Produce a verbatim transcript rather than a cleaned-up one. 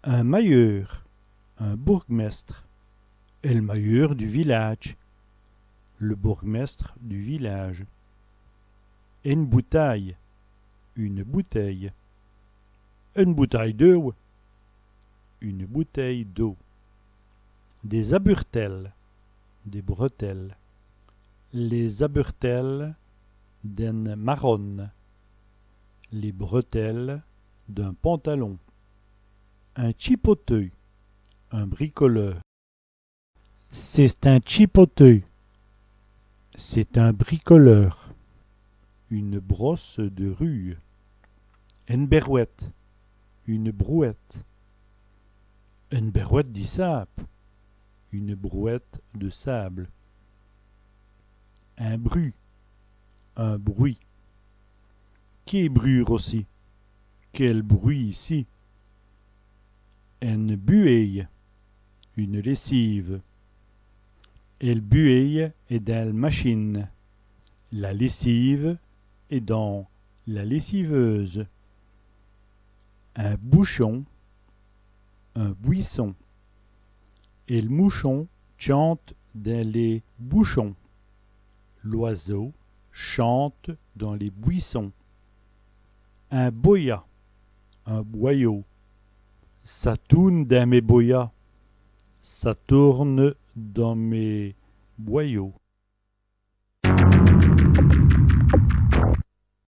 Un mayeûr, un bourgmestre. El mayeûr du vilâdje, le bourgmestre du village. Ène boutèye, une bouteille. Ène boutèye d'eau, une bouteille d'eau. Dès aburtèles, des bretelles. Lès aburtèles d'ène marone, les bretelles d'un pantalon. Un tchipoteû, un bricoleur. C'è-st-in tchipoteû, c'est un bricoleur. Une brosse de rue. Ène bèrouwète, une brouette. Ène bèrouwète di sâbe, une brouette de sable. In brût, un bruit. Qué brût roci, quel bruit ici. Ène buwéye, une lessive. El buwéye èst dins l' machine. La lessive est dans la lessiveuse. In bouchon, un buisson. El mouchon tchante dins lès bouchons. L'oiseau chante dans les buissons. In boya, un boyau. Ça toûne dins mès boyas. Ça tourne dans mes boyaux.